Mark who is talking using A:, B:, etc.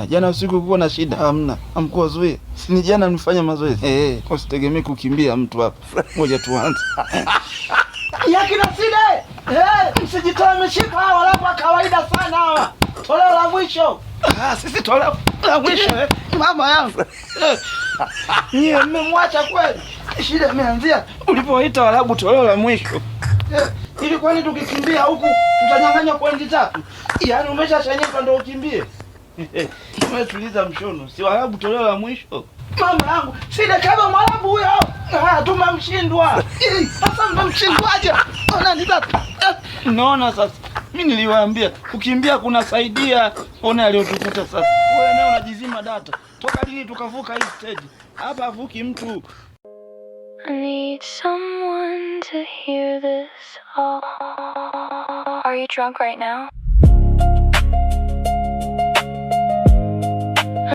A: Jana usiku kuwa na shida? Hamna. Hamkuwazuia. Si ni jana mlifanya mazoezi? Usitegemee kukimbia mtu hapa. Ngoja tuanze. Yakina Side! Msijitoe mishipa hawa walapo kawaida sana hawa. Toleo la mwisho. Ah, sisi toleo la mwisho eh. Mama yangu. Nyie mmemwacha kweli. Shida imeanzia ulipoita Waarabu toleo la mwisho. Ili kwani tukikimbia huku tutanyang'anywa pointi 3? Yaani umeshashanyika ndio ukimbie. Wewe tuliza mshono, si Waarabu toleo la mwisho. Mama yangu, Side kama Mwarabu huyo. Ah, tumemshindwa. Sasa mmemshindwaje? Ona ni sasa. Naona sasa. Mimi niliwaambia kukimbia kunasaidia. Ona aliyotukuta sasa. Wewe naye unajizima data. Toka lini tukavuka hii stage? Hapa avuki mtu.
B: I need someone to hear this all. Are you drunk right now?